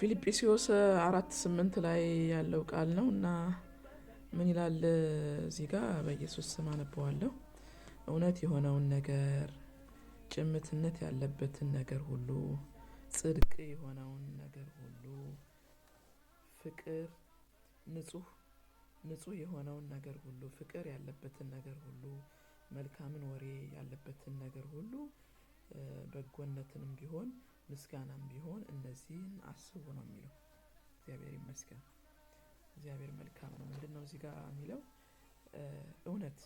ፊልጵስዩስ 4:8 ላይ ያለው ቃል ነው እና ምን ይላል እዚህ ጋር? በኢየሱስ ስም አነበዋለሁ። እውነት የሆነውን ነገር፣ ጭምትነት ያለበትን ነገር ሁሉ፣ ጽድቅ የሆነውን ነገር ሁሉ፣ ፍቅር ንጹህ ንጹህ የሆነውን ነገር ሁሉ፣ ፍቅር ያለበትን ነገር ሁሉ፣ መልካምን ወሬ ያለበትን ነገር ሁሉ፣ በጎነትንም ቢሆን ምስጋናም ቢሆን እነዚህን አስቡ ነው የሚለው። እግዚአብሔር ይመስገን። እግዚአብሔር መልካም ነው። ምንድን ነው እዚህ ጋር የሚለው? እውነት፣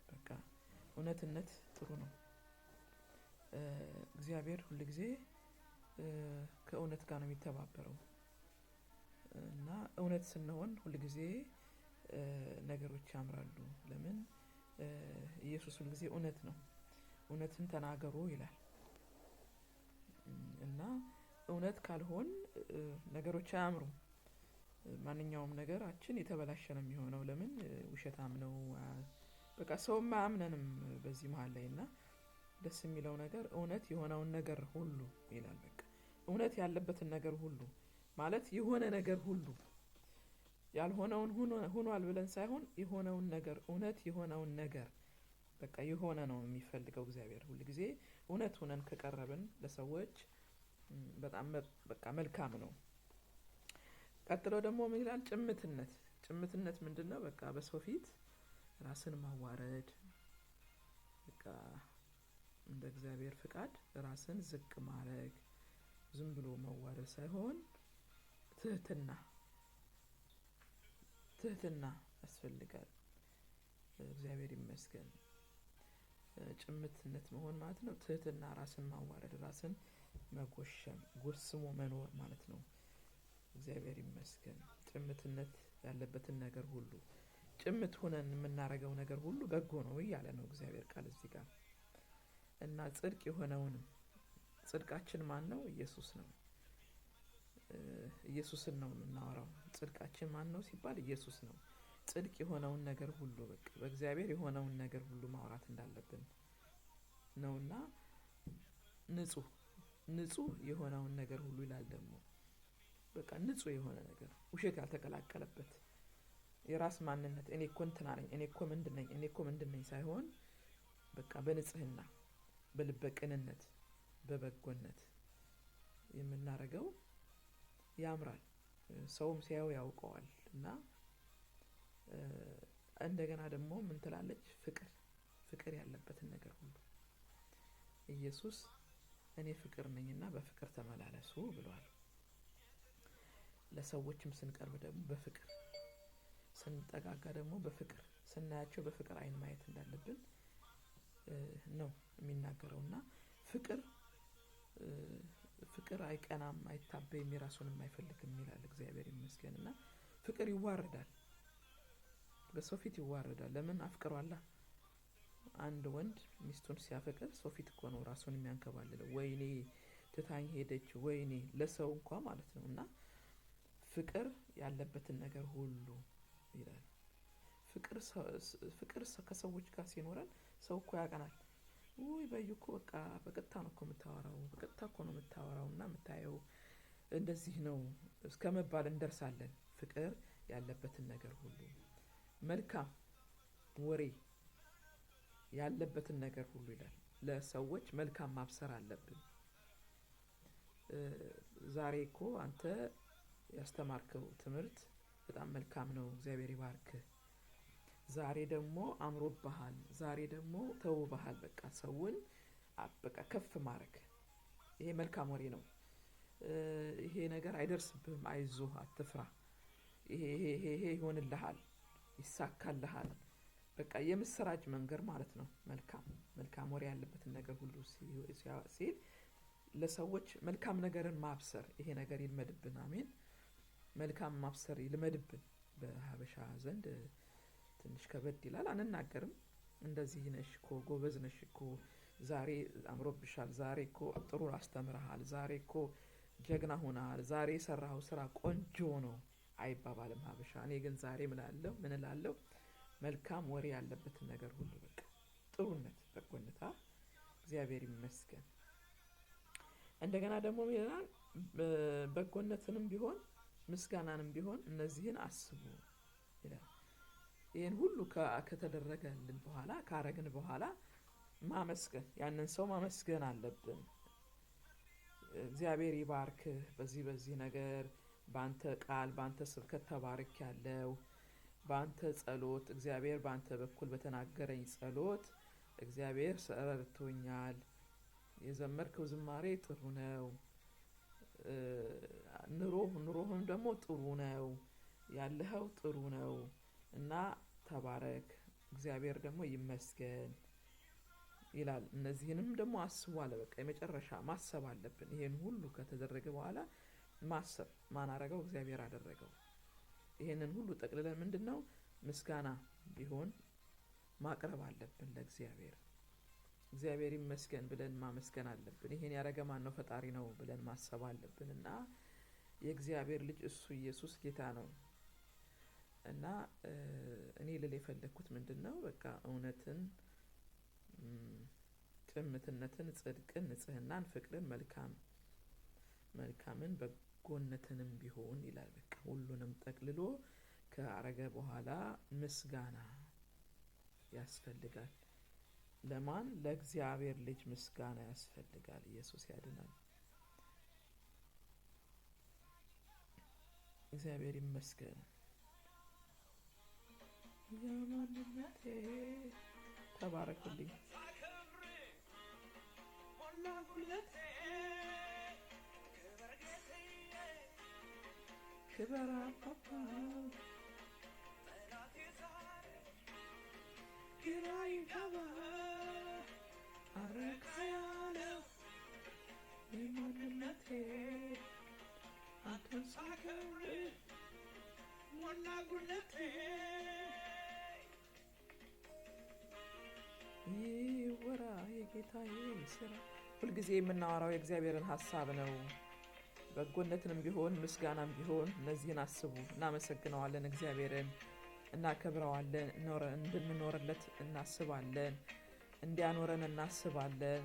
በቃ እውነትነት ጥሩ ነው። እግዚአብሔር ሁልጊዜ ከእውነት ጋር ነው የሚተባበረው እና እውነት ስንሆን ሁልጊዜ ነገሮች ያምራሉ። ለምን? ኢየሱስ ሁልጊዜ እውነት ነው። እውነትን ተናገሩ ይላል እና እውነት ካልሆን ነገሮች አያምሩም። ማንኛውም ነገራችን የተበላሸ ነው የሚሆነው። ለምን? ውሸታም ነው። በቃ ሰውም አያምነንም በዚህ መሀል ላይ። እና ደስ የሚለው ነገር እውነት የሆነውን ነገር ሁሉ ይላል። በቃ እውነት ያለበትን ነገር ሁሉ ማለት የሆነ ነገር ሁሉ፣ ያልሆነውን ሆኗል ብለን ሳይሆን የሆነውን ነገር፣ እውነት የሆነውን ነገር፣ በቃ የሆነ ነው የሚፈልገው እግዚአብሔር። ሁል ጊዜ እውነት ሆነን ከቀረብን ለሰዎች በጣም በቃ መልካም ነው። ቀጥሎ ደግሞ ምን ይላል? ጭምትነት። ጭምትነት ምንድን ነው? በቃ በሰው ፊት ራስን ማዋረድ፣ በቃ እንደ እግዚአብሔር ፍቃድ ራስን ዝቅ ማድረግ፣ ዝም ብሎ መዋረድ ሳይሆን ትህትና፣ ትህትና ያስፈልጋል። እግዚአብሔር ይመስገን። ጭምትነት መሆን ማለት ነው። ትህትና፣ ራስን ማዋረድ፣ ራስን መጎሸም፣ ጎስሞ መኖር ማለት ነው። እግዚአብሔር ይመስገን። ጭምትነት ያለበትን ነገር ሁሉ፣ ጭምት ሆነን የምናደርገው ነገር ሁሉ በጎ ነው እያለ ነው እግዚአብሔር ቃል እዚህ ጋር። እና ጽድቅ የሆነውንም፣ ጽድቃችን ማን ነው? ኢየሱስ ነው። ኢየሱስን ነው የምናወራው። ጽድቃችን ማን ነው ሲባል ኢየሱስ ነው። ጽድቅ የሆነውን ነገር ሁሉ፣ በቃ በእግዚአብሔር የሆነውን ነገር ሁሉ ማውራት እንዳለብን ነውና ንጹህ ንጹህ የሆነውን ነገር ሁሉ ይላል ደግሞ። በቃ ንጹህ የሆነ ነገር፣ ውሸት ያልተቀላቀለበት፣ የራስ ማንነት እኔ እኮ እንትና ነኝ፣ እኔ እኮ ምንድን ነኝ፣ እኔ እኮ ምንድን ነኝ ሳይሆን በቃ በንጽህና፣ በልበ ቅንነት፣ በበጎነት የምናደርገው ያምራል። ሰውም ሲያየው ያውቀዋል። እና እንደገና ደግሞ ምን ትላለች? ፍቅር፣ ፍቅር ያለበትን ነገር ሁሉ። ኢየሱስ እኔ ፍቅር ነኝና በፍቅር ተመላለሱ ብሏል። ለሰዎችም ስንቀርብ ደግሞ በፍቅር፣ ስንጠጋጋ ደግሞ በፍቅር፣ ስናያቸው በፍቅር አይን ማየት እንዳለብን ነው የሚናገረው። እና ፍቅር፣ ፍቅር አይቀናም፣ አይታበይም፣ የራሱንም አይፈልግም ይላል። እግዚአብሔር ይመስገን። እና ፍቅር ይዋረዳል፣ በሰው ፊት ይዋረዳል። ለምን? አፍቅሯላ። አንድ ወንድ ሚስቱን ሲያፈቅር ሰው ፊት እኮ ነው ራሱን የሚያንከባልለው። ወይኔ ትታኝ ሄደች፣ ወይኔ፣ ለሰው እንኳ ማለት ነው። እና ፍቅር ያለበትን ነገር ሁሉ ይላል። ፍቅር ከሰዎች ጋር ሲኖረን ሰው እኮ ያቀናል። ውይ በዩ እኮ በቃ በቀጥታ ነው እኮ የምታወራው፣ በቀጥታ እኮ ነው የምታወራው እና የምታየው እንደዚህ ነው እስከ መባል እንደርሳለን። ፍቅር ያለበትን ነገር ሁሉ፣ መልካም ወሬ ያለበትን ነገር ሁሉ ይላል። ለሰዎች መልካም ማብሰር አለብን። ዛሬ እኮ አንተ ያስተማርከው ትምህርት በጣም መልካም ነው፣ እግዚአብሔር ይባርክህ። ዛሬ ደግሞ አምሮብሃል፣ ዛሬ ደግሞ ተውበሃል። በቃ ሰውን በቃ ከፍ ማድረግ ይሄ መልካም ወሬ ነው። ይሄ ነገር አይደርስብህም፣ አይዞህ፣ አትፍራ፣ ይሄ ይሄ ይሄ ይሆንልሃል፣ ይሳካልሃል። በቃ የምስራች መንገር ማለት ነው። መልካም መልካም ወሬ ያለበትን ነገር ሁሉ ሲል ለሰዎች መልካም ነገርን ማብሰር፣ ይሄ ነገር ይልመድብን። አሜን። መልካም ማብሰር ይልመድብን። በሀበሻ ዘንድ ትንሽ ከበድ ይላል፣ አንናገርም። እንደዚህ ነሽ እኮ፣ ጎበዝ ነሽ እኮ፣ ዛሬ አምሮብሻል፣ ዛሬ እኮ ጥሩ አስተምረሃል፣ ዛሬ እኮ ጀግና ሆነሃል፣ ዛሬ የሰራኸው ስራ ቆንጆ ነው አይባባልም ሀበሻ። እኔ ግን ዛሬ ምላለሁ፣ ምን እላለሁ? መልካም ወሬ ያለበትን ነገር ሁሉ፣ በቃ ጥሩነት፣ በጎነት። እግዚአብሔር ይመስገን። እንደገና ደግሞ ምን ይላል? በጎነትንም ቢሆን ምስጋናንም ቢሆን እነዚህን አስቡ ይላል። ይህን ሁሉ ከተደረገልን በኋላ፣ ካረግን በኋላ ማመስገን፣ ያንን ሰው ማመስገን አለብን። እግዚአብሔር ይባርክህ፣ በዚህ በዚህ ነገር በአንተ ቃል በአንተ ስብከት ተባርኬያለሁ፣ በአንተ ጸሎት እግዚአብሔር በአንተ በኩል በተናገረኝ ጸሎት እግዚአብሔር ረድቶኛል፣ የዘመርከው ዝማሬ ጥሩ ነው፣ ኑሮህም ደግሞ ጥሩ ነው፣ ያለኸው ጥሩ ነው እና ተባረክ፣ እግዚአብሔር ደግሞ ይመስገን ይላል። እነዚህንም ደግሞ አስቡ አለ። በቃ የመጨረሻ ማሰብ አለብን። ይሄን ሁሉ ከተደረገ በኋላ ማሰብ፣ ማን አረገው? እግዚአብሔር አደረገው። ይሄንን ሁሉ ጠቅልለን ምንድነው ምስጋና ቢሆን ማቅረብ አለብን ለእግዚአብሔር። እግዚአብሔር ይመስገን ብለን ማመስገን አለብን። ይሄን ያረገ ማን ነው? ፈጣሪ ነው ብለን ማሰብ አለብን። እና የእግዚአብሔር ልጅ እሱ ኢየሱስ ጌታ ነው። እና እኔ ልል የፈለኩት ምንድነው? በቃ እውነትን፣ ጭምትነትን፣ ጽድቅን፣ ንጽህናን፣ ፍቅርን፣ መልካምን በጎነትንም ቢሆን ይላል። በቃ ሁሉንም ጠቅልሎ ካረገ በኋላ ምስጋና ያስፈልጋል። ለማን? ለእግዚአብሔር ልጅ ምስጋና ያስፈልጋል። ኢየሱስ ያድናል። እግዚአብሔር ይመስገን። የማንነቴ ተባረኩልኝ። ክብር አባባ ግራ ይገባ አረካ ያለው የማንነቴ አንተን ሳከብር ሞላ ጉድለቴ። ይወራ የጌታዬ ስራ። ሁልጊዜ የምናወራው የእግዚአብሔርን ሀሳብ ነው። በጎነትንም ቢሆን ምስጋናም ቢሆን እነዚህን አስቡ። እናመሰግነዋለን፣ እግዚአብሔርን እናከብረዋለን፣ እንድንኖርለት እናስባለን፣ እንዲያኖረን እናስባለን፣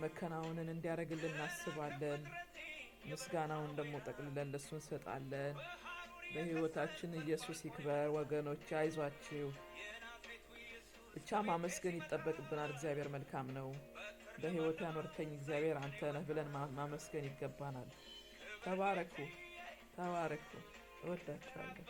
መከናወንን እንዲያደርግልን እናስባለን። ምስጋናውን ደግሞ ጠቅልለን ለሱ እንሰጣለን። በህይወታችን ኢየሱስ ይክበር። ወገኖች አይዟችሁ፣ ብቻ ማመስገን ይጠበቅብናል። እግዚአብሔር መልካም ነው። በህይወት ያኖርከኝ እግዚአብሔር አንተ ነህ ብለን ማመስገን ይገባናል። ተባረኩ፣ ተባረኩ። እወዳችኋለሁ።